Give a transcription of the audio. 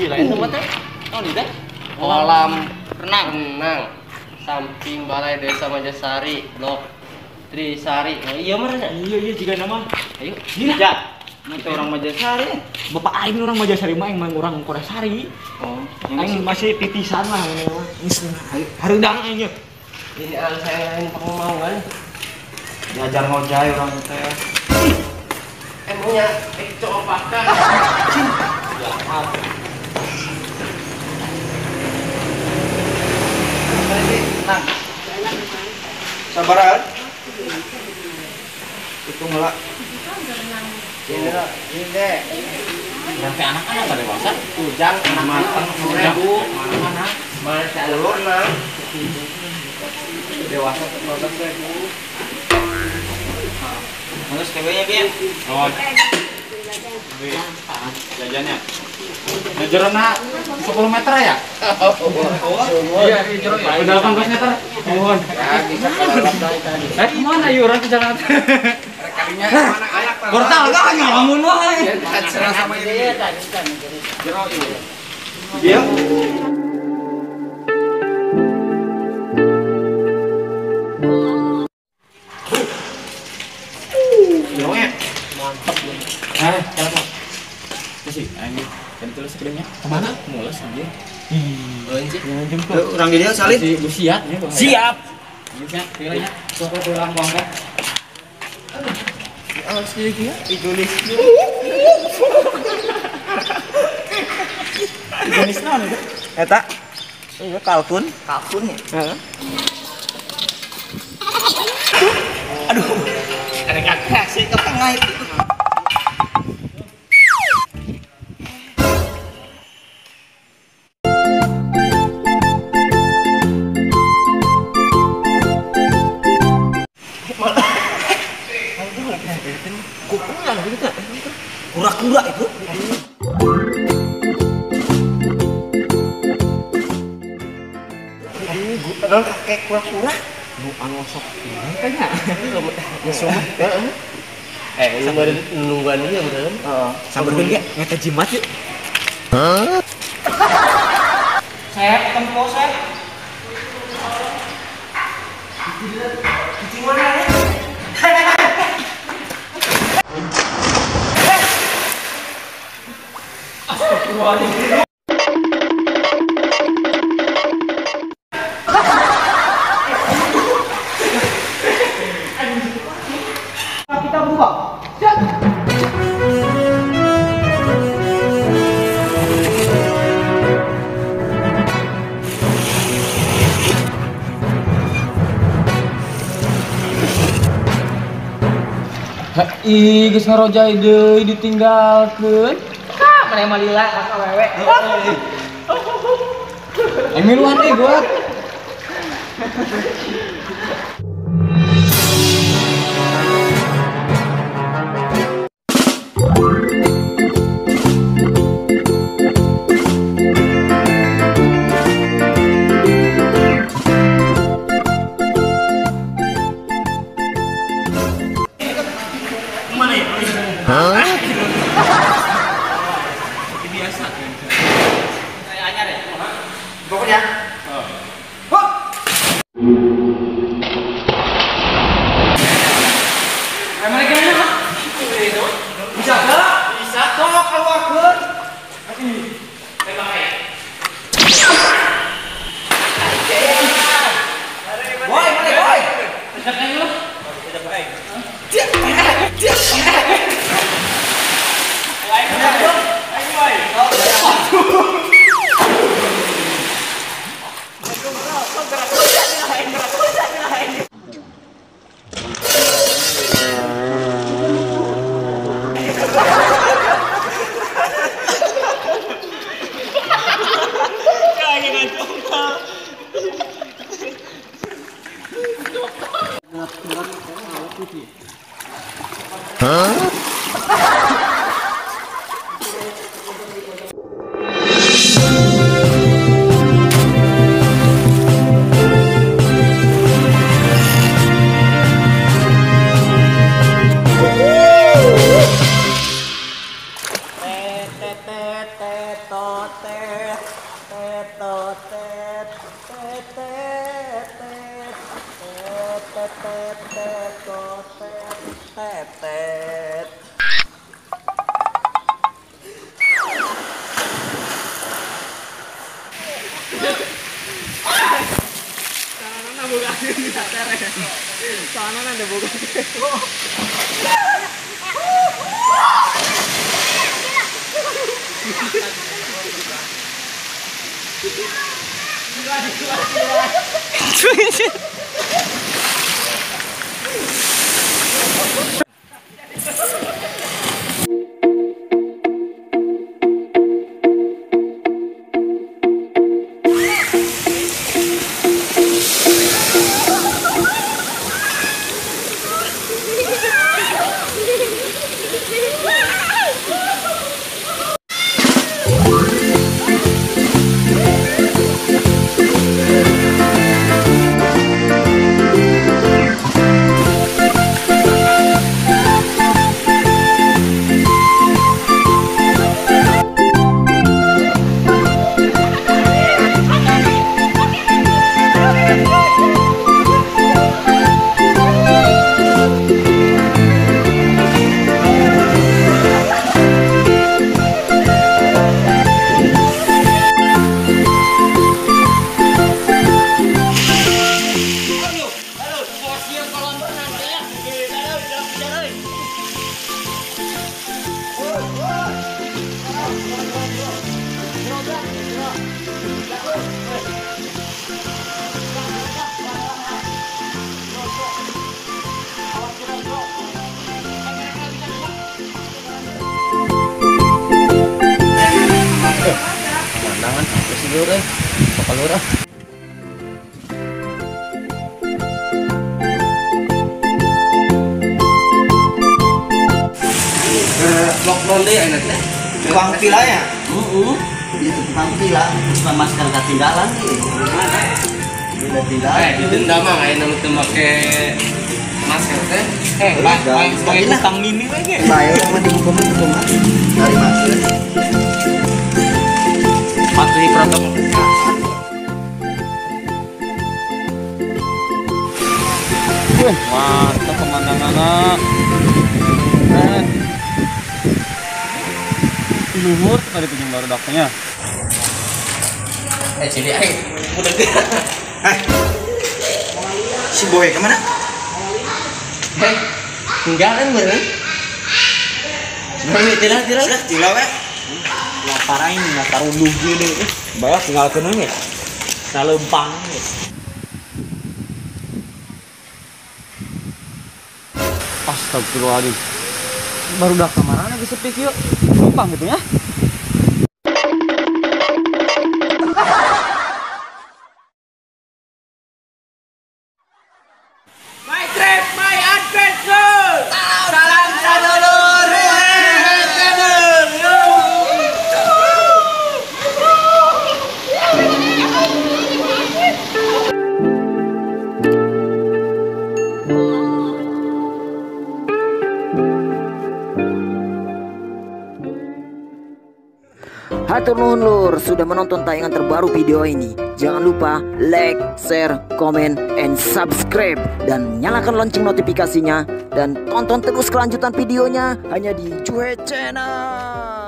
Ih, lain tempat teh. Oh, di teh. Kolam renang. Renang. Samping Balai Desa Majasari, Blok Trisari. Nah, iya mah nya. Iya iya jiga nama. Ayo. Gila. Nanti orang Majasari. Bapak aing orang Majasari mah emang orang Koresari. Oh, aing masih titisan lah ini mah. Geus hareudang aing. Ini al saya aing mau kan. Diajar ngojay orang teh. Emangnya coba kan. Jahat. Nah, sabaran. Itu ngelak. Ini lah, ini deh. Sampai anak-anak pada dewasa. Ujang anak matang 10.000. Mana-mana. Mana si alur dewasa 15.000. Terus kewenya biar. Oh. Jajannya. Nah, jerona 10 meter ya? Oh, iya, jero ya. Udah 18 meter. Mohon. Ya, bisa kalau tadi. Mana yuk orang ke jalan? Kalinya anak-anak. Portal kan ngalamun wae. Ya, sama ini. Jero ieu. Iya. Jeronya mantap. Ah, jalan. Sih, aing jadi tulis sekelingnya. Kemana? Mules anjir. Euy sih. Urang di dieu salin. Siap. Siap. Iya, pilihnya. Sok tulang bangka. Awas deui ya. Igonis. Igonis naon itu? Eta. Ieu kalkun. Kalkun ya? Heeh. Aduh. Ada kakak sih ke tengah itu. Kura-kura itu. Padahal kakek kura-kura. Nu anu sok ini kayaknya. Eh, sambil nungguan dia beneran. Heeh. Sambil ge ngeta jimat yuk. Hah? Saya tempo saya. Kucing mana ya? Astagfirullahaladzim. Kita berubah. Ih, geus ngarojay deui ditinggalkeun. Ka, maneh mah lila ka awewe. Aing miluan deui gua. Hah? Seperti biasa. Kayak anyar ya? Pokoknya. Oh. Emang gimana? Bisa enggak? Bisa kok keluarkeun. Tembak aja. Boy, mana boy? Ajak aing lu. Ajak aing. Huh? T T T T to T Sana boga bisa tere. Sana ada boga. Pemandangan apa sih lur eh? Apa lur ah? Lockdown deh enaknya. Tukang pila ya? Heeh. Itu tukang pila, cuma masker ketinggalan nih. Gimana? Udah tinggal. Didenda mah aya nu teu make masker teh. Bae tukang mini we ge. Bae mah dibuka mah dari masker. Patuhi protokol kesehatan. Wih, mantap pemandangannya. Keren. Luhur tadi pinjam baru daknya. Sini aing. Udah. Si Boy kemana? Enggak kan bener? Boy tidak. Sudah tidak we. Lapar aing nggak taruh lugu deh. Bayar tinggal kena ya. Nah lempang. Astagfirullahaladzim. Baru udah kemarin lagi sepi yuk. Lempang gitu ya. My trip, my adventure. Salam sadulur. Hatur nuhun lur sudah menonton tayangan terbaru video ini. Jangan lupa like, share, comment, and subscribe. Dan nyalakan lonceng notifikasinya. Dan tonton terus kelanjutan videonya hanya di Juhe Channel.